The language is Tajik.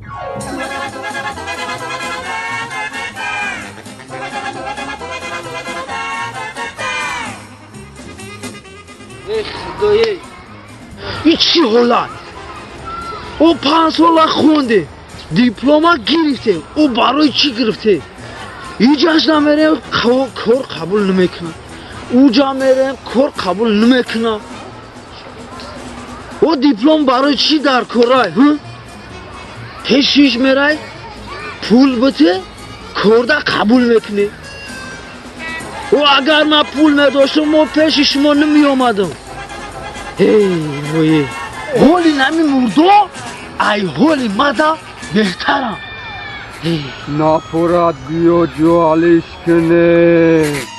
Эй худое, ин чӣ ҳолат? Ӯ 5 сола хонде, диплома гирифте, ӯ барои чӣ гирифте? Иҷаш намерем, кор қабул намекунад, уҷа мерем, кор қабул намекунад. Ӯ диплом барои чӣ дар корай? Пешиш мерай, пул бите, корда қабул мекунӣ. Ӯ агар ман пул медоштам, мо пеши шумо намеомадам. Эй, ҳоли нами мурдо ай ҳоли мада беҳтарам. Напурад, биё ҷоалиш кунем.